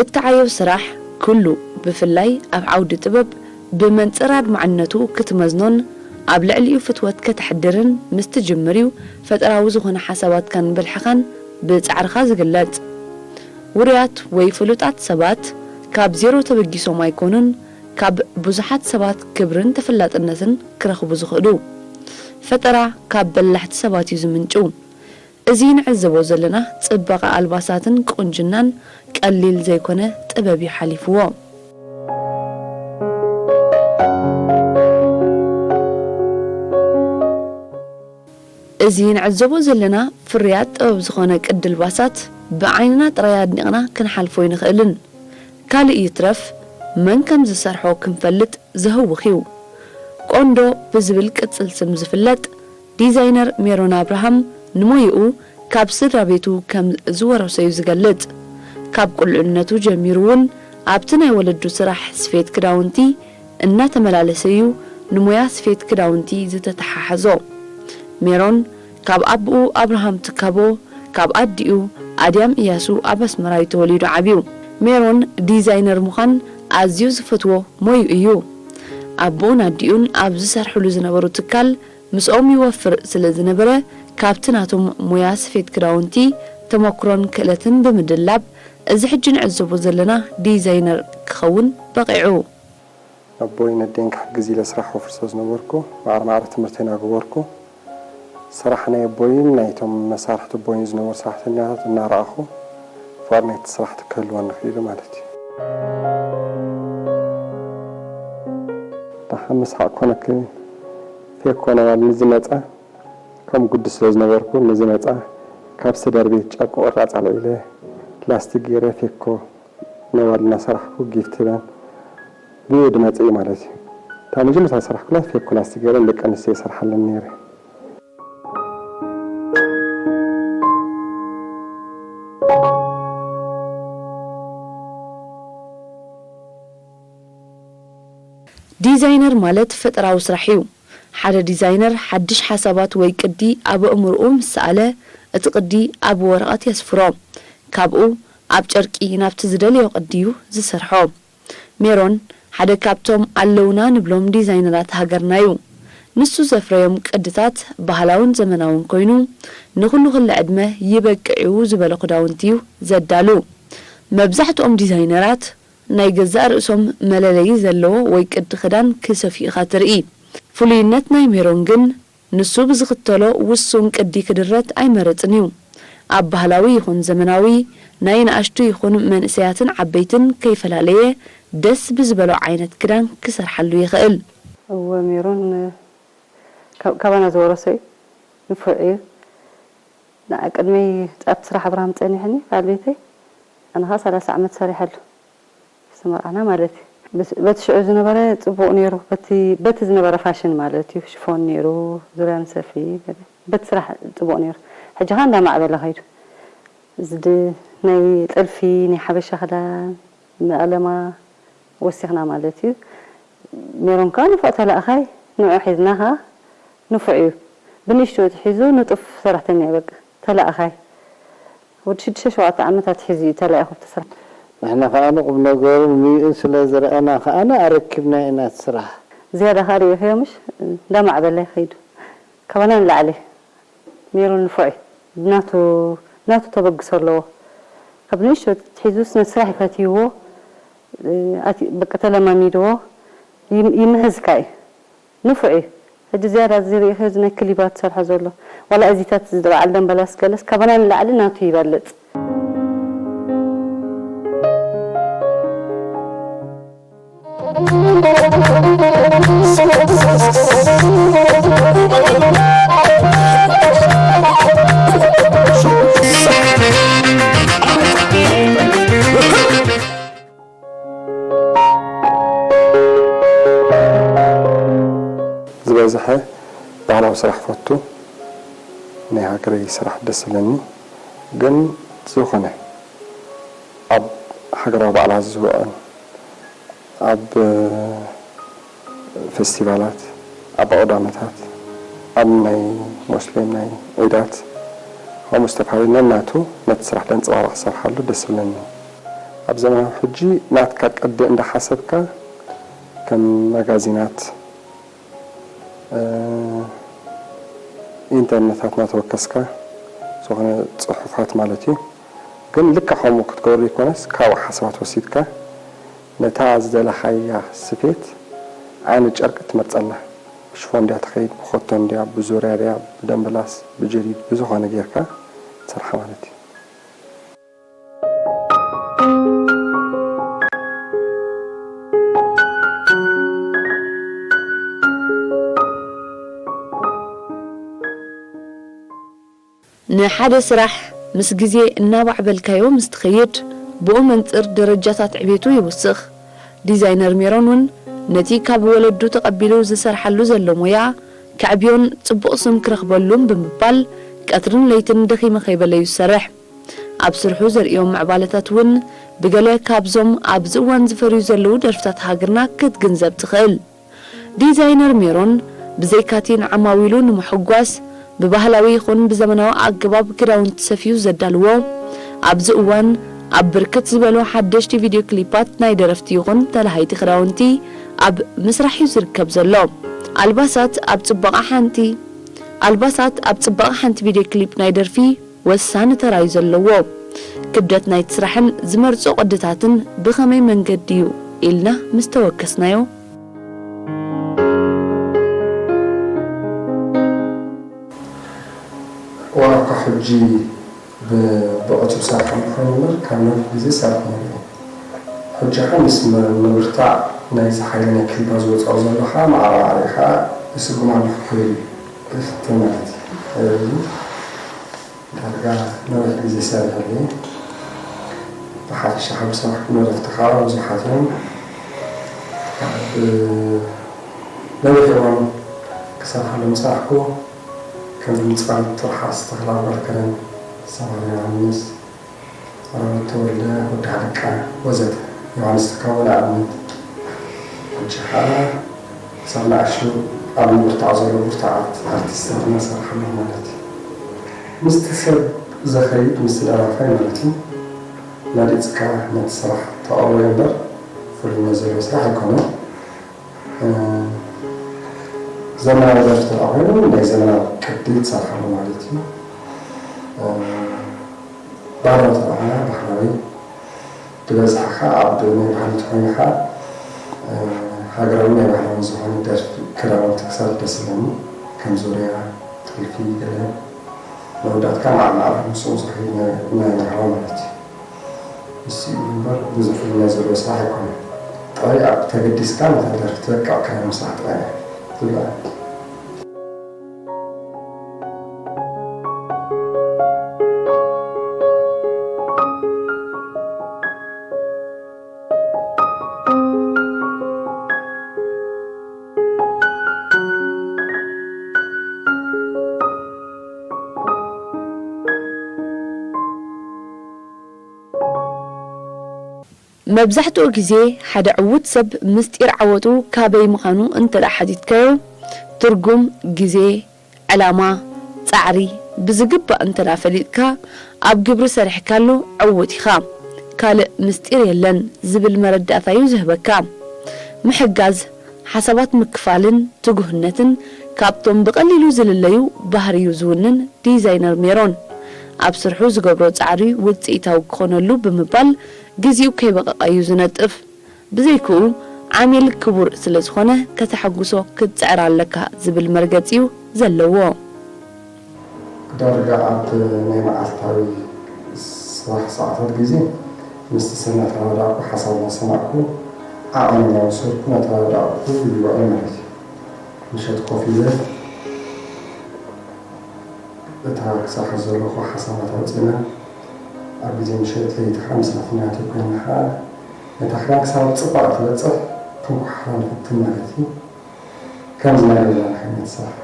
እትዓዮ ስራሕ ኩሉ፣ ብፍላይ ኣብ ዓውዲ ጥበብ፣ ብመንጽር ኣድማዕነቱ ክትመዝኖን ኣብ ልዕሊኡ ፍትወት ከተሕድርን ምስ ትጅምር እዩ ፈጠራዊ ዝኾነ ሓሳባትካን ብልሕኻን ብጻዕርኻ ዝግለጽ። ውሩያት ወይ ፍሉጣት ሰባት ካብ ዜሮ ተበጊሶም ኣይኮኑን፣ ካብ ብዙሓት ሰባት ክብርን ተፈላጥነትን ክረኽቡ ዝኽእሉ። ፈጠራ ካብ በላሕቲ ሰባት እዩ ዝምንጩ። እዚ ንዕዘቦ ዘለና ጽባቐ ኣልባሳትን ቁንጅናን ቀሊል ዘይኮነ ጥበብ እዩ ሓሊፍዎ። እዚ ንዕዘቦ ዘለና ፍርያት ጥበብ ዝኾነ ቅዲ ኣልባሳት ብዓይንና ጥራይ ኣድኒቕና ክንሓልፎ ኣይንኽእልን። ካልእ ይትረፍ መን ከም ዝሰርሖ ክንፈልጥ ዘህውኽ እዩ። ቆንዶ ብዝብል ቅጽል ስም ዝፍለጥ ዲዛይነር ሜሮን ኣብርሃም ንሞይኡ ካብ ስድራ ቤቱ ከም ዝወረሶ እዩ ዝገልጽ። ካብ ቁልዕነቱ ጀሚሩ እውን ኣብቲ ናይ ወለዱ ስራሕ ስፌት ክዳውንቲ እናተመላለሰ እዩ ንሞያ ስፌት ክዳውንቲ ዝተተሓሓዞ። ሜሮን ካብ ኣቦኡ ኣብርሃም ትካቦ፣ ካብ ኣዲኡ ኣድያም እያሱ ኣብ ኣስመራ እዩ ተወሊዱ ዓብዩ። ሜሮን ዲዛይነር ምዃን ኣዝዩ ዝፈትዎ ሞዩ እዩ። ኣቦኡን ኣዲኡን ኣብ ዝሰርሕሉ ዝነበሩ ትካል ምስኦም ይወፍር ስለ ዝነበረ፣ ካብቲ ናቶም ሞያ ስፌት ክዳውንቲ ተመኩሮን ክእለትን ብምድላብ፣ እዚ ሕጂ ንዕዘቦ ዘለና ዲዛይነር ክኸውን በቒዑ። ኣቦይን ኣደይን ክሕግዝ ኢለ ስራሕ ወፍር ስለ ዝነበርኩ፣ ማዕረ ማዕረ ትምህርተይ እናገበርኩ፣ ስራሕ ናይ ኣቦይን ናይቶም መሳርሕቲ ኣቦይን ዝነበሩ ሰራሕተኛታት እናረኣኹ፣ ፍቕሪ ናይቲ ስራሕ ክህልወኒ ክኢሉ ማለት እዩ። ደሓን ምስሓቕ ኮነክኒ፣ ፌኮ ነባል ንዝመጻ፣ ከም ግዱስ ስለ ዝነበርኩ፣ ንዝመጻ ካብ ስደር ቤት ጨርቂ ቁራጽ ኣልዒለ፣ ላስቲክ ገይረ ፌኮ ነባል እናሰራሕኩ ጊፍት ባን ብኡ ድመጽእ እዩ ማለት እዩ። እታ መጀመርታ ዝሰራሕኩላ ፌኮ ላስቲክ ገይረ ንደቂ ኣንስትዮ ይሰርሓለን ነይረ። ዲዛይነር ማለት ፈጠራዊ ስራሕ እዩ። ሓደ ዲዛይነር ሓድሽ ሓሳባት ወይ ቅዲ ኣብ ኣእምሮኡ ምስ ሰኣለ፣ እቲ ቅዲ ኣብ ወረቐት የስፍሮ። ካብኡ ኣብ ጨርቂ ናብቲ ዝደለዮ ቅዲ እዩ ዝሰርሖ። ሜሮን ሓደ ካብቶም ኣለውና ንብሎም ዲዛይነራት ሃገርና እዩ። ንሱ ዘፍረዮም ቅድታት ባህላውን ዘመናውን ኮይኑ፣ ንኹሉ ክሊ ዕድመ ይበቅዕ እዩ ዝበሎ ክዳውንቲ እዩ ዘዳሉ። መብዛሕትኦም ዲዛይነራት ናይ ገዛእ ርእሶም መለለዪ ዘለዎ ወይ ቅዲ ክዳን ክሰፍዩ ኢኻ ትርኢ። ፍሉይነት ናይ ሜሮን ግን ንሱ ብዝኽተሎ ውሱን ቅዲ ክድረት ኣይመርጽን እዩ። ኣብ ባህላዊ ይኹን ዘመናዊ፣ ናይ ንኣሽቱ ይኹን መንእሰያትን ዓበይትን ከይፈላለየ ደስ ብዝበሎ ዓይነት ክዳን ክሰርሓሉ ይኽእል። እወ፣ ሜሮን ካብ-፣ ካባና ዝወረሶ እዩ። ንፉዕ እዩ። ንዓ ቅድመይ ኣብቲ ስራሕ ኣብርሃም ጸኒሕኒ፣ በዓል ቤተይ። ኣነ ኸኣ ሰላሳ ዓመት ሰሪሐሉ። ዝተመርዓና ማለት እዩ። በስ-፣ በቲ ሽዑ ዝነበረ ጽቡቕ ነይሩ። በቲ፣ በቲ ዝነበረ ፋሽን ማለት እዩ። ሽፎን ነይሩ፣ ዙርያ ንሰፊ፣ በቲ ስራሕ ጽቡቕ ነይሩ። ሕጂ ኸኣ እንዳማዕበለ ኸይዱ። እዚ ድ-፣ ናይ ጥልፊ፣ ናይ ሓበሻ ክዳን፣ መቐለማ ወሲኽና ማለት እዩ። ሜሮን ከኣ ንፉዕ ተላእኻይ፣ ንዑ ሒዝና ኸኣ ንፉዕ እዩ። ብንእሽቶ ተሒዙ ንጡፍ ሰራሕተኛ እዩ በቃ፣ ተላእኻይ። ወዲ ሽዱሽተ ሸውዓተ ዓመታት ሒዙ እዩ ተላኢኹ ኣብቲ ስራሕ። ንሕና ከኣ ንቁም ነገሩን ምዩእን ስለ ዝረኣና ከኣ ኣረኪብና ኢና እቲ ስራሕ። ዝያዳ ከኣ ርኢኽዮ ምሽ? እንዳማዕበለ ይኸይዱ። ካባና ንላዕሊ። ሜሮን ንፉዕ እዩ። ናቱ፣ ናቱ ተበግሶ ኣለዎ። ካብ ንእሽቶ ኣትሒዙስ ነቲ ስራሕ እዩ ፈትይዎ። እ፣ ኣቲ-፣ በቃ ተለማሚድዎ። ይም-፣ ይምሕዝካ እዩ። ንፉዕ እዩ። ሕጂ ዝያዳ እዚ ርኢኽዮ እዚ ናይ ክሊባት ዝሰርሖ ዘሎ። ዋላ እዚታት እዚ በዓል ደምበላስ ገለስ ካባና ንላዕሊ ናቱ ይበልጽ። ዝበዝሐ ባህላዊ ስራሕ ፈቱ፣ ናይ ሃገረይ ስራሕ ደስ ዝብለኒ። ግን ዝኾነ ኣብ ሃገራዊ በዓላት ዝውዕል፣ ኣብ ፌስቲቫላት፣ ኣብ ኣውዳመታት፣ ኣብ ናይ ሞስሊም ናይ ዒዳት፣ ከምኡ ዝተፈላለዩ ነናቱ ነቲ ስራሕ ዘንጸባርቕ ክሰርሓሉ ደስ ዝብለኒ። ኣብ ዘመናዊ ሕጂ ናትካ ቅዲ እንዳሓሰብካ ከም መጋዚናት፣ እ፣ ኢንተርነታት እናተወከስካ ዝኾነ ጽሑፋት ማለት እዩ። ግን ልክዕ ከምኡ ክትገብሩ ይኮነስ፣ ካብኡ ሓሳባት ወሲድካ ነታ ዝደለኻያ ስፌት ዓይነት ጨርቂ ትመርጸላ። ብሽፎን ድያ ትኸይድ፣ ብኮቶን ድያ፣ ብዙርያ ድያ፣ ብደምብላስ፣ ብጀዲድ፣ ብዝኾነ ጌርካ ትሰርሓ ማለት እዩ። ንሓደ ስራሕ ምስ ግዜ እናማዕበልካዮ ምስ ትኸይድ፣ ብኡ መንጽር ደረጃታት ዕቤቱ ይውስኽ። ዲዛይነር ሜሮን እውን ነቲ ካብ ወለዱ ተቐቢሉ ዝሰርሓሉ ዘሎ ሞያ ከዕብዮን ጽቡቕ ስም ክረኽበሉን ብምባል ቀትርን ለይትን ደኺመ ከይበለ እዩ ዝሰርሕ። ኣብ ስርሑ ዘርእዮም ምዕባለታት እውን ብገለ ካብዞም ኣብዚ እዋን ዝፈርዩ ዘለዉ ደርፍታት ሃገርና ክትግንዘብ ትኽእል። ዲዛይነር ሜሮን ብዘይካቲ ንዓማዊሉ ንምሕጓስ ብባህላዊ ይኹን ብዘመናዊ ኣገባብ ክዳውንቲ ሰፍዩ ዘዳልዎ፣ ኣብዚ እዋን ኣብ ብርክት ዝበሉ ሓደሽቲ ቪድዮ ክሊፓት ናይ ደረፍቲ ይኹን ተላሃይቲ ክዳውንቲ ኣብ ምስራሕ እዩ ዝርከብ ዘሎ። ኣልባሳት ኣብ ጽባቐ ሓንቲ ኣልባሳት ኣብ ጽባቐ ሓንቲ ቪድዮ ክሊፕ ናይ ደርፊ ወሳኒ ተራ እዩ ዘለዎ። ክብደት ናይቲ ስራሕን ዝመርጾ ቅድታትን ብኸመይ መንገዲ እዩ ኢልና ምስ ተወከስናዮ፣ ዋላ እኳ ሕጂ ብዕቱብ ሰርሐ እንተኾይነ እምበር፣ ካብ ነዊሕ ግዜ ሰርሐ ነይረ እየ። ሕጂ ኸኣ ምስ ምብርታዕ ናይዚ ሓይሊ ናይ ክሊፓት ዝወጽኦ ዘሎ ኸኣ ማዕረ ማዕረ ኸኣ ይስጉም ኣለኹ ክብል እዩ። ክፍትን ማለት እዩ። ዳርጋ ነዊሕ ግዜ ሰሪሐ እየ። ብሓፈሻ ካብ ዝሰርሕኩም ደረፍቲ ከዓ ብዙሓት እዮም። ካብ ነዊሕ እዋን ክሰርሓሎም ዝጸናሕኩ ከም ድምጻዊ ትርሓስ ተኽለኣብ በርከረን፣ ሰማርያ ዮሃንስ፣ ኣረጋዊ ተወልደ፣ ወዲ ሃለቃ ወዘተ። ዮሃንስ ትካቦ ንኣብነት። ሕጂ ኸኣ ክሳብ ንኣሽቱ ኣብ ምብርታዕ ዘሎ ብርቱዓት ኣርቲስታት እናሰርሓ ኣለኹ ማለት እዩ። ምስቲ ሰብ ዘኸይድ ምስቲ ደራፋይ ማለት እዩ። መሪጽካ ነቲ ስራሕ ተቐብሎ እምበር ፍሉይነት ዘለዎ ስራሕ ኣይኮነን። ዘመናዊ ደርፊ ተደኣ ኮይኑ ናይ ዘመናዊ ቅዲ ትሰርሓሉ ማለት እዩ። ባህላዊ ተደኣ ባህላዊ ብበዝሒ ከዓ ኣብ ናይ ባህሊ ተኾይኑ ከዓ ሃገራዊ ናይ ባህላዊ ዝኾነ ደርፊ ክዳውንቲ ክሰርሕ ደስ ይብለኒ። ከም ዙርያ፣ ጥልፊ፣ ገለ መወዳእትካ ማዕረ ማዕረ ምስኡ ዝኸይድ ናይ ናይ ባህላዊ ማለት እዩ። ንሱ እዩ እምበር ብዙሕ ፍልልይ ዘለዎ ስራሕ ኣይኮነን። ጥራይ ኣብ ተገዲስካ ነታ ደርፊ ትበቅዕ ክዳን ምስራሕ ጥራይ እያ ዝብላ። መብዛሕትኡ ግዜ ሓደ ዕዉት ሰብ ምስጢር ዓወቱ ካበይ ምዃኑ እንተ ደኣ ሓቲትካዮ፣ ትርጉም፣ ግዜ፣ ዕላማ፣ ጻዕሪ ብዝግባእ እንተ ደኣ ፈሊጥካ ኣብ ግብሪ ሰሪሕካሉ ዕዉት ኢኻ። ካልእ ምስጢር የለን ዝብል መረዳእታ እዩ ዝህበካ። ምሕጋዝ፣ ሓሳባት ምክፋልን ትጉህነትን ካብቶም ብቐሊሉ ዝልለዩ ባህሪዩ ዝውንን ዲዛይነር ሜሮን፣ ኣብ ስርሑ ዝገብሮ ጻዕሪ ውጽኢታዊ ክኾነሉ ብምባል ግዜኡ ከይበቐቐ እዩ ዝነጥፍ። ብዘይክኡ ዓሚል ክቡር ስለ ዝኾነ ከተሐጉሶ ክትጽዕር ኣለካ ዝብል መርገጺዩ ዘለዎ። ዳርጋ ኣብ ናይ መዓልታዊ ስራሕ ሰዓታት ግዜ ምስቲ ሰብ እናተረዳእኩ ሓሳብ እናሰማዕኩ ዓቐን እናወሰድኩ እናተረዳእኩ ይውዕል ማለት እዩ። ምሸት ኮፍ ኢለ እታ ክሰርሓ ዘለኹ ሓሳባት ኣውፂእና ኣብ ግዜ ምሸት ለይቲ ከዓ ምስ ናተይ ኮይና ከዓ ነታ ክዳን ክሳብ ኣብ ፅባቐ ትበፅሕ ክንኩሓላ ንፍትን ማለት እዩ። ከምዚ ናይ ገዛ ዓይነት ስራሕ።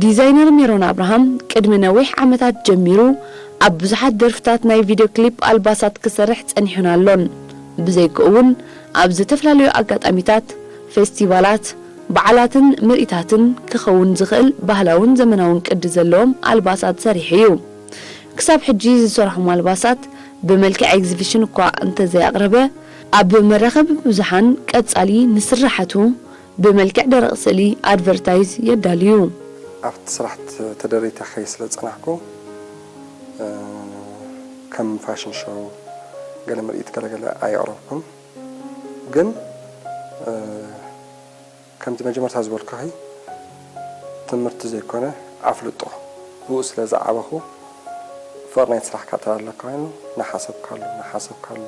ዲዛይነር ሜሮን ኣብርሃም ቅድሚ ነዊሕ ዓመታት ጀሚሩ ኣብ ብዙሓት ደርፍታት ናይ ቪድዮ ክሊፕ ኣልባሳት ክሰርሕ ጸኒሑን ኣሎን። ብዘይክኡ እውን ኣብ ዝተፈላለዩ ኣጋጣሚታት፣ ፌስቲቫላት፣ በዓላትን ምርኢታትን ክኸውን ዝኽእል ባህላውን ዘመናውን ቅዲ ዘለዎም ኣልባሳት ሰሪሑ እዩ። ክሳብ ሕጂ ዝሰርሖም ኣልባሳት ብመልክዕ ኤግዚቢሽን እኳ እንተዘይኣቕረበ፣ ኣብ መራኸቢ ብዙሓን ቀጻሊ ንስራሓቱ ብመልክዕ ደረቕ ስእሊ ኣድቨርታይዝ የዳልዩ። ኣብቲ ስራሕ ተደሪተ ከይ ስለ ዝጸናሕኩ፣ እ፣ ከም ፋሽን ሾው፣ ገለ ምርኢት ገለገለ ኣየቕረብኩን። ግን፣ እ፣ ከምቲ መጀመርታ ዝበልኩኺ፣ ትምህርቲ ዘይኮነ ኣፍልጦ፣ ብኡ ስለ ዝዓበኹ፣ ፍቕሪ ናይቲ ስራሕ ከኣ ተላለካ ኮይኑ፣ እናሓሰብካሉ፣ እናሓሰብካሉ፣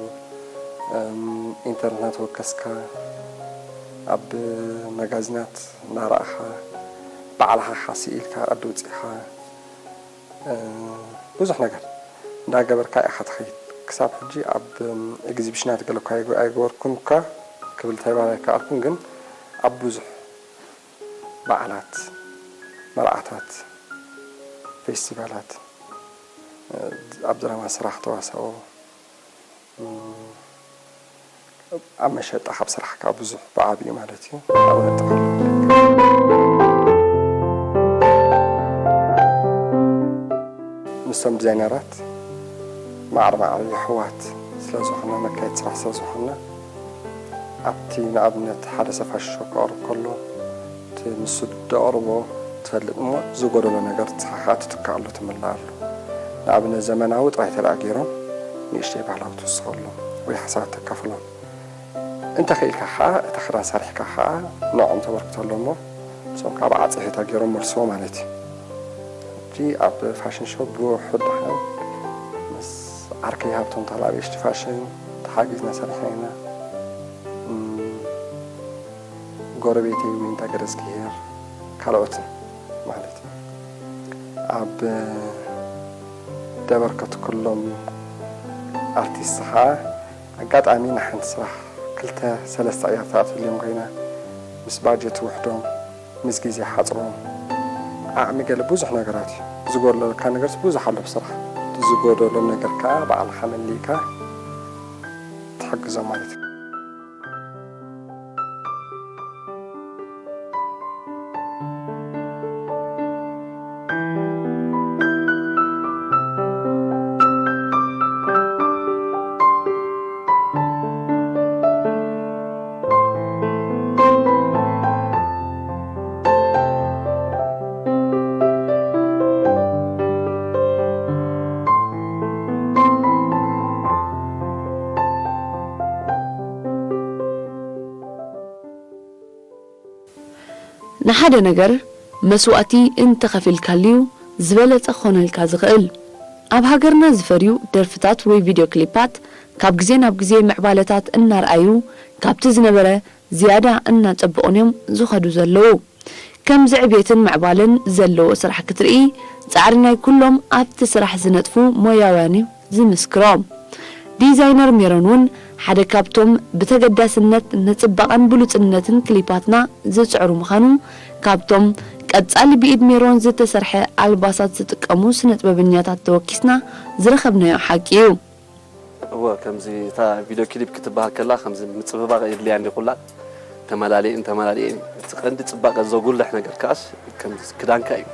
እም፣ ኢንተርነት እናተወከስካ፣ ኣብ መጋዚናት እናረኣኻ፣ ባዕልኻ ሓ ስኢልካ፣ ቅዲ ኣውጺእኻ፣ እ፣ ብዙሕ ነገር እንዳገበርካ ኢኻ ትኸይድ። ክሳብ ሕጂ ኣብ፣ እም፣ ኤግዚቢሽናት ገለ እኳ ኣይገ-፣ ኣይገበርኩን እኳ ክብል እንታይ ባል ኣይከኣልኩን፣ ግን ኣብ ብዙሕ በዓላት፣ መርዓታት፣ ፌስቲቫላት፣ እ፣ ኣብ ድራማ ስራሕ ተዋሳኦ፣ እም፣ ኣብ መሸጣ ካብ ስራሕ ከኣ ብዙሕ ብዓቢኡ ማለት እዩ ኣብኡ ነጥፍ ኣሎ። ምስቶም ዲዛይነራት ማዕረ ማዕረ የሕዋት ስለ ዝኾና፣ መካየድቲ ስራሕ ስለ ዝኾና፣ ኣብቲ ንኣብነት ሓደ ሰብ ፋሽን ሾው ከቕርብ ከሎ፣ እቲ ንሱ ደቕርቦ ትፈልጥ እሞ ዝጎደሎ ነገር ንስኻ ከኣ ትትክኣሉ ትምልኣሉ። ንኣብነት ዘመናዊ ጥራይ ተደኣ ገይሮም ንእሽተይ ባህላዊ ትውስኸሎም ወይ ሓሳባት ተካፍሎም። እንተኽኢልካ ከኣ እታ ክዳን ሰሪሕካ ከኣ ንዕኦም ተበርክተሎም እሞ ንሶም ከኣ ብዓጺሒታ ገይሮም መልስዎ ማለት እዩ። ሕጂ ኣብ ፋሽን ሾው ብውሑድ ደሓን ምስ ዓርከይ ሃብቶም ተኽለኣብ ኤች ዲ ፋሽን ተሓጊዝና ሰሪሕና ኢና። እም፣ ጎረቤተይ ዊንታ ገረዝግሄር ካልኦትን ማለት እዩ። ኣብ ደበርከትኩሎም ኣርቲስት ኸዓ ኣጋጣሚ ንሓንቲ ስራሕ ክልተ ሰለስተ ኣያር ተኣትልዮም ኮይና ምስ ባጀት ውሕዶም ምስ ግዜ ሓፅሮም ዓቕሚ ገለ ብዙሕ ነገራት እዩ ዝጎደለካ ነገር ብዙሕ ኣሎ ብስራሕ እቲ ዝጎደሎ ነገር ከዓ ባዕልኻ መሊእካ ትሕግዞም ማለት እዩ። ንሓደ ነገር መስዋእቲ እንተኸፊልካሉ'ዩ ዝበለጸ ክኾነልካ ዝኽእል። ኣብ ሃገርና ዝፈርዩ ደርፍታት ወይ ቪድዮ ክሊፓት ካብ ግዜ ናብ ግዜ ምዕባለታት እናርኣዩ ካብቲ ዝነበረ ዝያዳ እናጸበቑን እዮም ዝኸዱ ዘለዉ። ከምዚ ዕብየትን ምዕባለን ዘለዎ ስራሕ ክትርኢ ጻዕሪ ናይ ኩሎም ኣብቲ ስራሕ ዝነጥፉ ሞያውያን እዩ ዝምስክሮ። ዲዛይነር ሜሮን እውን ሓደ ካብቶም ብተገዳስነት ንጽባቐን ብሉጽነትን ክሊፓትና ዝጽዕሩ ምዃኑ ካብቶም ቀጻሊ ብኢድ ሜሮን ዝተሰርሐ ኣልባሳት ዝጥቀሙ ስነጥበበኛታት ተወኪስና ዝረኸብናዮ ሓቂ እዩ። እወ፣ ከምዚ እታ ቪድዮ ክሊፕ ክትበሃል ከላ ከምዚ ምጽብባቕ የድልያ እንዲ ኩላ ተመላሊኤን ተመላሊኤን። እቲ ቀንዲ ጽባቐ ዘጉልሕ ነገር ከኣስ ከምዚ ክዳንካ እዩ።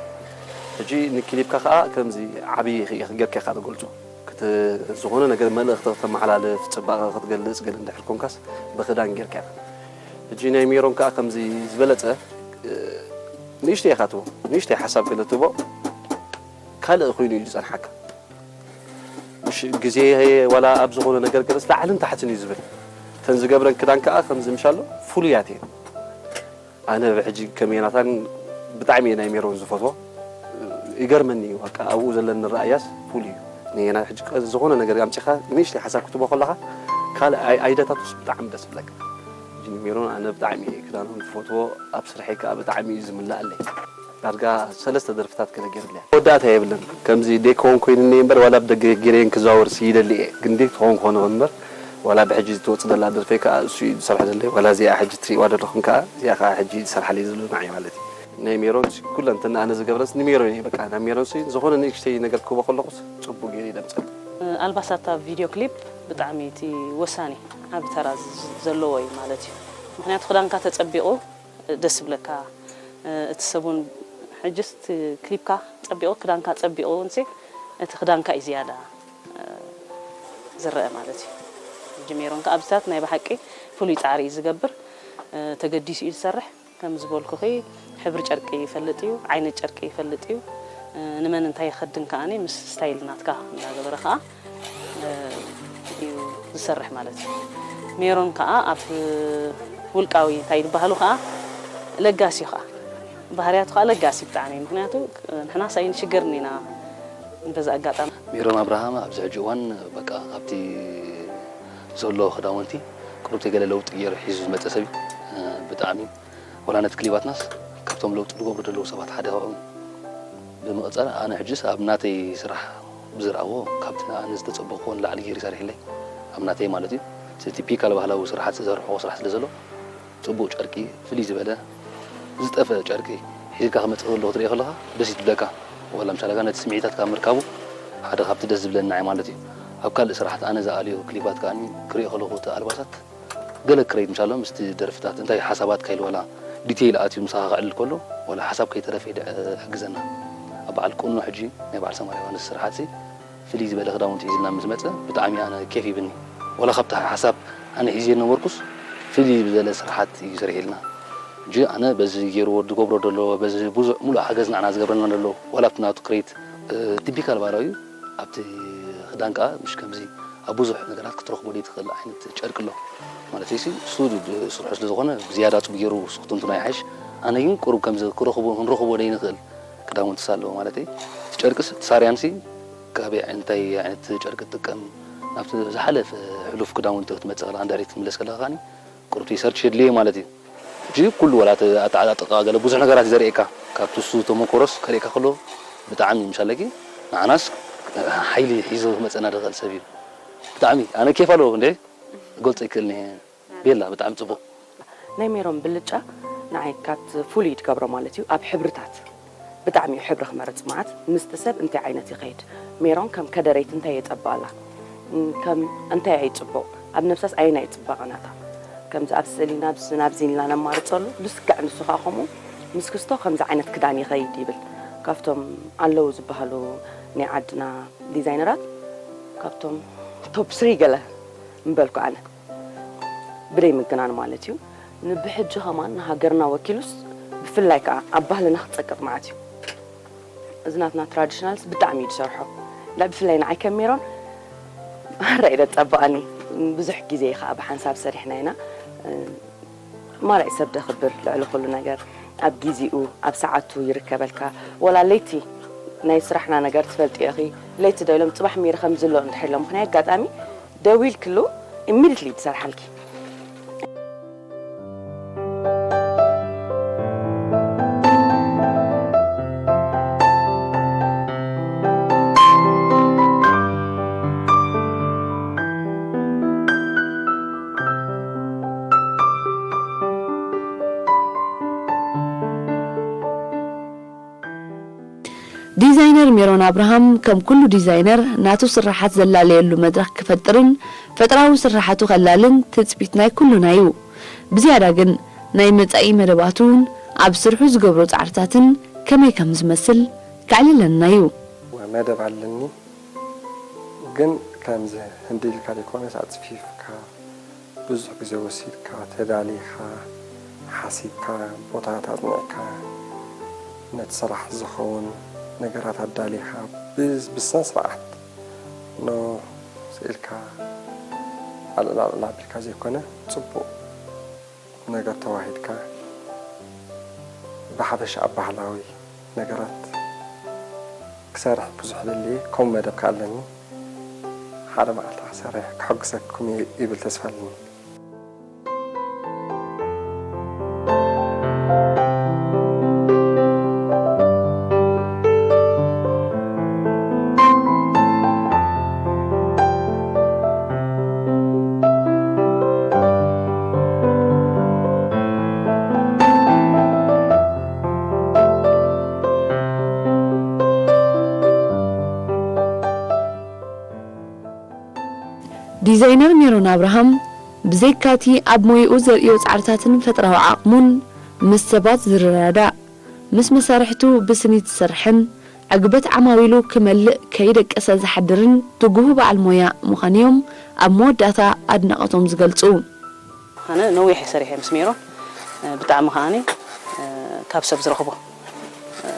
ሕጂ ንክሊፕካ ከኣ ከምዚ ዓብዪ ጌርካ ኢኻ ትገልጾ። ክት-፣ ዝኾነ ነገር መልእኽቲ ክተመሓላልፍ፣ ጽባቐ ክትገልጽ ገለ እንድሕር ኮንካስ ብኽዳን ጌርካ ኢኻ። ሕጂ ናይ ሜሮን ከኣ ከምዚ ዝበለጸ፣ እ፣ ንእሽተይ ኢኻ ትህቦ፣ ንእሽተይ ሓሳብ ገለ ትህቦ፣ ካልእ ኮይኑ እዩ ዝጸንሓካ። ምሽ ግዜ ዋላ ኣብ ዝኾነ ነገር ገለስ ላዕልን ታሕትን እዩ ዝብል። እተን ዝገብረን ክዳን ከኣ ከምዚ ምሻሎ ፍሉያት እየን። ኣነ ብሕጂ ከመይ ናታን ብጣዕሚ እየ ናይ ሜሮን ዝፈትዎ። ይገርመኒ እዩ፣ በቃ ኣብኡ ዘለኒ ረኣያስ ፍሉይ እዩ። ንየና ሕጂ ቀ-፣ ዝኾነ ነገር ኣምጺኻ ንእሽተይ ሓሳብ ክትቦ ከለኻ ካልእ ኣይ-፣ ኣይደታቱስ ብጣዕሚ ደስ ይብለካ። ሕጂ ንሜሮን ኣነ ብጣዕሚ እየ ክዳኖም ዝፈትዎ፣ ኣብ ስርሐይ ከኣ ብጣዕሚ እዩ ዝምልኣለይ። ዳርጋ ሰለስተ ደርፍታት ገለ ገይሩለይ። መወዳእታ የብለን። ከምዚ ደይ ክኸውን ኮይኑኒ እምበር ዋላ ኣብ ደገ ገይረየን ክዘዋወርሲ ይደሊ እየ። ግን ደይ ክኸውን ክኾን እምበር ዋላ ብሕጂ ትወጽእ ዘላ ደርፈይ ከኣ እሱ እዩ ዝሰርሖ ዘለይ። ዋላ እዚኣ ሕጂ ትርእይዋ ዘለኹም ከኣ እዚኣ ከኣ ሕጂ ዝሰርሓለይ ዘሎ ንዓይ ማለት እዩ። ናይ ሜሮን ኩለንትና ኣነ ዝገብረስ ንሜሮን እየ። በቃ ናብ ሜሮን ሲ ዝኾነ ንእሽተይ ነገር ክህቦ ከለኹስ ጽቡቅ ገይሩ ይደምጸል። ኣልባሳት ኣብ ቪድዮ ክሊፕ ብጣዕሚ እቲ ወሳኒ ዓቢ ተራ ዘለዎ እዩ ማለት እዩ። ምክንያቱ ክዳንካ ተጸቢቑ ደስ ይብለካ። እቲ ሰብ እውን ሕጅስ እቲ ክሊፕካ ጸቢቑ ክዳንካ ጸቢቑ እውን ሲ እቲ ክዳንካ እዩ ዝያዳ ዝረአ ማለት እዩ። ሕጂ ሜሮን ከኣ ኣብዚታት ናይ ብሓቂ ፍሉይ ጻዕሪ እዩ ዝገብር። ተገዲሱ እዩ ዝሰርሕ። ከም ዝበልኩኺ ሕብሪ ጨርቂ ይፈልጥ እዩ፣ ዓይነት ጨርቂ ይፈልጥ እዩ። ንመን እንታይ ይኸድን ከኣኒ ምስ ስታይል ናትካ እንዳገበረ ከኣ እዩ ዝሰርሕ ማለት እዩ። ሜሮን ከኣ ኣብ ውልቃዊ እንታይ ዝበሃሉ ከኣ ለጋሲ እዩ ከኣ ባህርያቱ ከኣ ለጋሲ ብጣዕሚ እዩ። ምክንያቱ ንሕናስ ኣይንሽገርን ኢና በዚ ኣጋጣሚ። ሜሮን ኣብርሃም ኣብዚ ሕጂ እዋን በቃ ካብቲ ዘሎ ክዳውንቲ ቁሩብ ተይ ገለ ለውጢ ገይሩ ሒዙ ዝመፀ ሰብ እዩ። ብጣዕሚ ወላ ነቲ ክሊባትናስ ካብቶም ለውጢ ዝገብሩ ዘለዉ ሰባት ሓደ ካብኦም ብምቕፃል ኣነ ሕጅስ ኣብ ናተይ ስራሕ ብዝረኣዎ ካብቲ ኣነ ዝተፀበኽዎ ንላዕሊ ገይሩ ይሰርሕለይ ኣብ ናተይ ማለት እዩ። እቲ ቲፒካል ባህላዊ ስራሓት ዝሰርሕዎ ስራሕ ስለ ዘሎ ፅቡቕ ጨርቂ ፍልይ ዝበለ ዝጠፈ ጨርቂ ሒዝካ ክመፅእ ከለኹ ትሪኦ ከለኻ ደስ ይብለካ። ወላ ምሻለካ ነቲ ስምዒታት ካብ ምርካቡ ሓደ ካብቲ ደስ ዝብለኒ ንዓይ ማለት እዩ። ኣብ ካልእ ስራሕቲ ኣነ ዝኣልዮ ክሊባት ከኣ ክሪኦ ከለኹ እቲ ኣልባሳት ገለ ክረይድ ምሻሎ ምስቲ ደርፍታት እንታይ ሓሳባት ከይልወላ ዲቴይል ኣትዩ ምሳኻ ክዕልል ከሎ ወላ ሓሳብ ከይተረፈ ይሕግዘና። ኣብ በዓል ቁኖ ሕጂ ናይ በዓል ሰማርያ ዮሃንስ ስርሓት ፍልይ ዝበለ ክዳውንቲ ሒዝልና ምስ መጸ ብጣዕሚ ኣነ ኬፍ ይብኒ። ወላ ካብቲ ሓሳብ ኣነ ሒዝዮ ዝነበርኩስ ፍልይ ዝበለ ስርሓት እዩ ሰሪሕልና። ሕጂ ኣነ በዚ ገይርዎ ዝገብሮ ዘሎ በዚ ብዙሕ ሙሉእ ሓገዝ ንዓና ዝገብረልና ዘሎ ወላ ኣብቲ ናቱ ክሬት ቲፒካል ባህላዊ ኣብቲ ክዳን ከኣ ምሽ ከምዚ ኣብ ብዙሕ ነገራት ክትረኽቦ ዘይትኽእል ዓይነት ጨርቂ ኣሎ ማለት እዩ። እሱ ስርሑ ስለ ዝኾነ ብዝያዳ ጽቡቕ ገይሩ እሱ ክትንትኖ ይሓይሽ። ኣነ ግን ቁሩብ ከምዚ ክረኽቦ ክንረኽቦ ዘይንኽእል ክዳውንትስ ኣለዎ ማለት እዩ። እቲ ጨርቅስ እቲ ሳርያንሲ ካበይ እንታይ ዓይነት ጨርቂ ትጥቀም ናብቲ ዝሓለፈ ሕሉፍ ክዳውንቲ ክትመጽእ ከለኻ ንድሕሪት ክትምለስ ከለኻ ከኣኒ ቁሩብ ሪሰርች የድልዮ ማለት እዩ። ሕጂ ኩሉ ዋላ እቲ ኣተዓጣጥቃ ገለ ብዙሕ ነገራት እዩ ዘርእየካ ካብቲ እሱ ተመኮሮስ ከርእየካ ከሎ ብጣዕሚ ምሻለኪ ንዓናስ ሓይሊ ሒዙ ክመፀና ዝኽእል ሰብ እዩ። ብጣዕሚ ኣነ ኬፍ ኣለዎ እንዴ ገልፆ ይክእልኒ ቤላ ብጣዕሚ ፅቡቕ። ናይ ሜሮን ብልጫ ንዓይ ካብቲ ፍሉይ ትገብሮ ማለት እዩ ኣብ ሕብርታት ብጣዕሚ እዩ ሕብሪ ክመርፅ መዓት ምስቲ ሰብ እንታይ ዓይነት ይኸይድ ሜሮን ከም ከደረይቲ እንታይ የፀብቐላ ከም እንታይ እዩ ፅቡቕ ኣብ ነብሳስ ኣየናይ እዩ ፅባቐ ናታ ከምዚ ኣብ ስእሊ ናብዚ ናብዚ ኢልና ነማርፀሉ ልስጋዕ ንሱ ከዓ ከምኡ ምስ ክስቶ ከምዚ ዓይነት ክዳን ይኸይድ ይብል ካብቶም ኣለዉ ዝበሃሉ ናይ ዓድና ዲዛይነራት ካብቶም ቶፕ ስሪ ገለ ምበልኩ ኣነ ብደይ ምግናን ማለት እዩ ንብሕጂ ከማን ንሃገርና ወኪሉስ ብፍላይ ከዓ ኣብ ባህልና ክፀቅጥ መዓት እዩ እዚ ናትና ትራዲሽናልስ ብጣዕሚ እዩ ዝሰርሖ ላ ብፍላይ ንዓይ ከም ሜሮን ማራ እዩ ደፀበቐኒ ብዙሕ ግዜ ከዓ ብሓንሳብ ሰሪሕና ኢና ማራ እዩ ሰብ ደኽብር ልዕሊ ኩሉ ነገር ኣብ ጊዜኡ ኣብ ሰዓቱ ይርከበልካ ወላ ለይቲ ናይ ስራሕና ነገር ትፈልጢ ኢኺ ለይቲ ዶ ኢሎም ፅባሕ ሚሪ ከምዚ ኣሎ እንድሕር ኢሎም ምክንያት ኣጋጣሚ ደዊልክሉ ኢሚድትሊ ትሰርሓልኪ ዲዛይነር ሜሮን ኣብርሃም ከም ኩሉ ዲዛይነር ናቱ ስርሓት ዘላለየሉ መድረኽ ክፈጥርን ፈጥራዊ ስርሓቱ ከላልን ትፅቢት ናይ ኩሉና እዩ። ብዝያዳ ግን ናይ መፃኢ መደባቱ እውን ኣብ ስርሑ ዝገብሮ ፃዕርታትን ከመይ ከም ዝመስል ከዕልለና እዩ። መደብ ኣለኒ ግን ከምዚ ህንዲ ኢልካ ዘይኮነስ ኣፅፊፍካ ብዙሕ ግዜ ወሲድካ፣ ተዳሊኻ፣ ሓሲብካ፣ ቦታታት ኣጽኒዕካ፣ ነቲ ስራሕ ዝኸውን ነገራት ኣዳሊኻ፣ ብስነ ስርዓት ኖ ስኢልካ ኣልዕል ኣልዕል ኣቢልካ ዘይኮነ፣ ጽቡቕ ነገር ተዋሂድካ፣ ብሓፈሻ ኣብ ባህላዊ ነገራት ክሰርሕ ብዙሕ ደልየ፣ ከምኡ መደብ ከኣ ኣለኒ። ሓደ መዓልቲ ክሰርሕ ክሕግዘኩም እየ ይብል ተስፋ ኣለኒ። ዲዛይነር ሜሮን ኣብርሃም ብዘይካቲ ኣብ ሞይኡ ዘርእዮ ጻዕርታትን ፈጠራዊ ዓቕሙን ምስ ሰባት ዝረዳዳእ፣ ምስ መሳርሕቱ ብስኒት ዝሰርሕን ዕግበት ዓማዊሉ ክመልእ ከይደቀሰ ዝሓድርን ትጉህ በዓል ሞያ ምዃኑ'ዮም ኣብ መወዳእታ ኣድናቖቶም ዝገልጹ። ኣነ ነዊሕ እየ ሰሪሐ ምስ ሜሮን፣ እ፣ ብጣዕሚ ከዓኒ፣ እ፣ ካብ ሰብ ዝረኽቦ፣ እ፣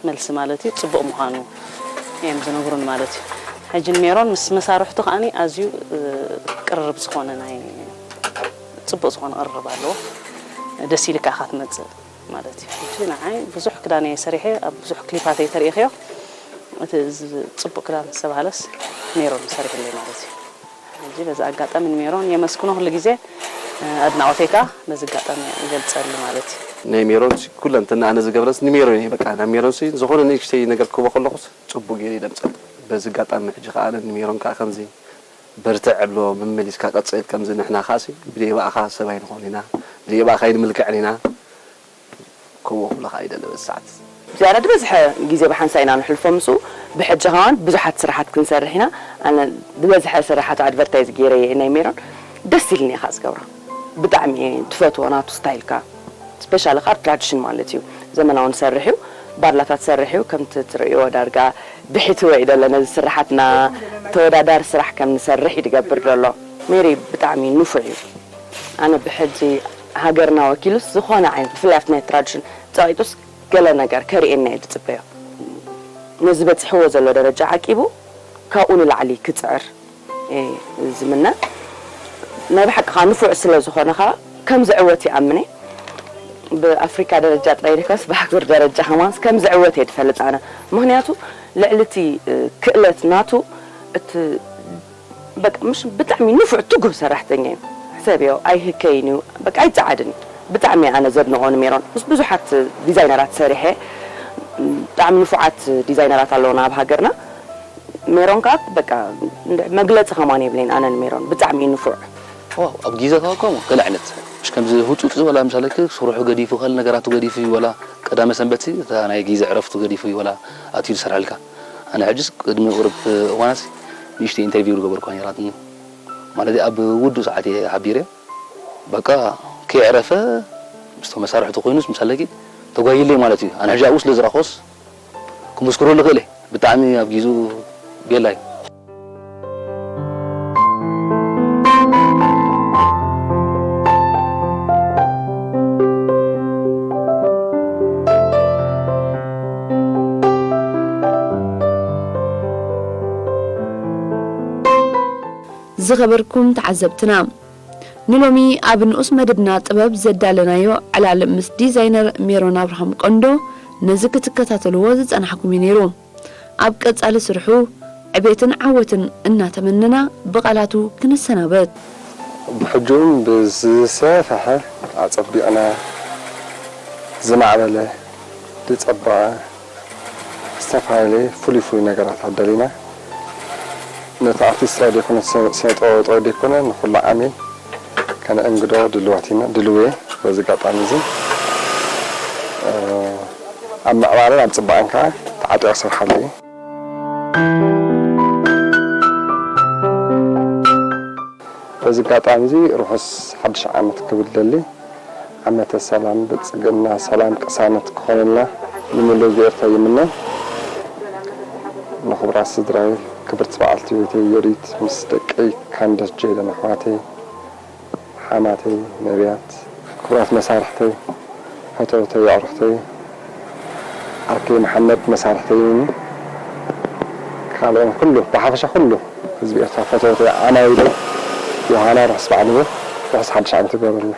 መልሲ ማለት እዩ፣ ጽቡቕ ምዃኑ እዮም ዝነግሩኒ ማለት እዩ። ሕጂ ንሜሮን ምስ መሳርሕቱ ከዓኒ ኣዝዩ፣ እ፣ ቅርርብ ዝኾነ ናይ፣ ጽቡቕ ዝኾነ ቅርርብ ኣለዎ። ደስ ኢልካ ኢኻ ትመጽእ ማለት እዩ። ሕጂ ንዓይ ብዙሕ ክዳን እየ ሰሪሐ፣ ኣብ ብዙሕ ክሊፓተይ ተርእኽዮ። እቲ ዝ-፣ ጽቡቕ ክዳን ዝተባህለስ ሜሮን ሰሪሕለይ ማለት እዩ። ሕጂ በዚ ኣጋጣሚ ንሜሮን የመስግኖ፣ ኩሉ ግዜ፣ እ፣ ኣድናቖተይ ከኣ በዚ ኣጋጣሚ ይገልጸሉ ማለት እዩ። ናይ ሜሮን ሲ-፣ ኩለንትና ኣነ ዝገብረስ ንሜሮን እየ። በቃ ናብ ሜሮን ሲ-፣ ዝኾነ ንእሽተይ ነገር ክህቦ ከለኹስ ጽቡቕ ገይረ ይደምጸሉ። በዚ ኣጋጣሚ ሕጂ ከኣ ኣነ ንሜሮን ከኣ ከምዚ በርትዕ እብሎ፣ መመሊስካ ቀጽል፣ ከምዚ ንሕና ከኣ ሲ ብደይ ብኣኻ ሰብ ኣይንኾን ኢና፣ ብደይ ብኣኻ ኣይንምልክዕን ኢና። ከምኡ ክብለኻ ይደሊ በዚ ሰዓት። ዝያዳ ዝበዝሐ ግዜ ብሓንሳእ ኢና ንሕልፎ ምስኡ። ብሕጂ ከማን ብዙሓት ስራሓት ክንሰርሕ ኢና። ኣነ ዝበዝሐ ስራሓቱ ኣድቨርታይዝ ገይረ እየ ናይ ሜሮን። ደስ ኢልኒ እየ ከዓ ዝገብሮ። ብጣዕሚ እየ ትፈትዎ ናቱ ስታይል ከዓ። ስፔሻሊ ከዓ ኣብ ትራዲሽን ማለት እዩ። ዘመናዊ ንሰርሕ እዩ። ባርላታት ሰርሕ እዩ። ከምቲ ትርእይዎ ዳርጋ ብሕቲ ወይ ደለ ነዚ ስራሓትና ተወዳዳሪ ስራሕ ከም ንሰርሕ እዩ ዝገብር ዘሎ። ሜሪ ብጣዕሚ ንፉዕ እዩ። ኣነ ብሕጂ ሃገርና ወኪሉስ ዝኾነ ዓይነት ብፍላይ ኣብቲ ናይ ትራዲሽን ጸቒጡስ ገለ ነገር ከርእየና እየ ዝጽበዮ። ነዚ በጺሕዎ ዘሎ ደረጃ ዓቂቡ ካብኡ ንላዕሊ ክጽዕር እየ ዝምነ። ናይ ብሓቂ ከኣ ንፉዕ ስለ ዝኾነ ከኣ ከም ዝዕወት ይኣምን እየ። ብኣፍሪካ ደረጃ ጥራይ ዘይኮነስ ብኣህጉር ደረጃ ከማንስ ከም ዝዕወት እየ ዝፈልጥ ኣነ። ምኽንያቱ ልዕሊ እቲ፣ እ፣ ክእለት ናቱ እቲ በቃ ምሽ ብጣዕሚ ንፉዕ ትጉህ ሰራሕተኛ እዩ። ሕሰብዮ ኣይህከይን እዩ፣ በቃ ኣይጸዓድን እዩ። ብጣዕሚ ኣነ ዘድንቖ ንሜሮን ምስ ብዙሓት ዲዛይነራት ሰሪሐ፣ ብጣዕሚ ንፉዓት ዲዛይነራት ኣለውና ኣብ ሃገርና። ሜሮን ከኣ በቃ እንድ-፣ መግለጺ ከማን የብለይን ኣነ ንሜሮን ብጣዕሚ እዩ ንፉዕ። ዋው፣ ኣብ ግዜ ከኣ ከምኡ ገለ ዓይነት፣ ምሽ ከምዚ ህጹጽ ዝበላ ምሳሌ ስርሑ ገዲፉ፣ ካልእ ነገራቱ ገዲፉ ይበላ፣ ቀዳመ ሰንበት ሲ፣ እታ ናይ ግዜ ዕረፍቱ ገዲፉ ይበላ፣ ኣትዩ ዝሰርሐልካ። ኣነ ሕጅስ ቅድሚ ቁሩብ እዋናስ ንእሽተይ ኢንተርቪው ዝገበርኳ ነይራትኒ። ማለት ኣብ ውዱእ ሰዓት እየ ሓቢረ። በቃ ከየዕረፈ ምስቶም መሳርሕቱ ኮይኑስ ምሳለኪ ተጓይለይ ማለት እዩ። ኣነ ሕጂ ኣብኡ ስለ ዝረኸቦስ ክምስክረሉ ክእል እየ። ብጣዕሚ ኣብ ጊዙ ቤላ እዩ። ዝኸበርኩም ተዓዘብትና፣ ንሎሚ ኣብ ንኡስ መደብና ጥበብ ዘዳለናዮ ዕላል ምስ ዲዛይነር ሜሮን ኣብርሃም ቀንዶ፣ ነዚ ክትከታተልዎ ዝጸናሕኩም እዩ ነይሩ። ኣብ ቀጻሊ ስርሑ ዕቤትን ዓወትን እናተመነና ብቓላቱ ክንሰናበት። ብሕጂ እውን ብዝሰፍሐ ኣጸቢቕና ዝማዕበለ ዝጸበቐ ዝተፈላለየ ፍሉይ ፍሉይ ነገራት ኣዳሊና ነቲ ኣርቲስታዊ ዘይኮነ ስነ-፣ ስነ-ጥበባዊ ጥራይ ዘይኮነ ንኹሉ ዓሚል ከነእንግዶ ድልዋት ኢና፣ ድልው እየ። በዚ ኣጋጣሚ እዚ፣ እ፣ ኣብ ምዕባለን ኣብ ጽባቐን ከኣ ተዓጢቐ ክሰርሓሉ እየ። በዚ ኣጋጣሚ እዚ ርሑስ ሓድሽ ዓመት ክብል ደሊ። ዓመተ ሰላም፣ ብልጽግና፣ ሰላም፣ ቅሳነት ክኾነልና ንምሉእ ህዝቢ ኤርትራ ይምነ። ንኽቡራት ስድራይ፣ ክብርቲ በዓልቲ ቤተይ ዮዲት ምስ ደቀይ ካንደስ ጀይደን ኣሕዋተይ፣ ሓማተይ ነብያት፣ ክቡራት መሳርሕተይ፣ ፈተውተይ፣ ኣዕሩኽተይ፣ ዓርከይ መሓመድ መሳርሕተይ ይምነ። ካልኦን ኩሉ፣ ብሓፈሻ ኩሉ ህዝቢ ኤርትራ ፈተውተይ፣ ዓማዊለይ፣ ዮሃና ርሑስ በዓል ንቡር፣ ርሑስ ሓድሽ ዓመት ይግበረልና።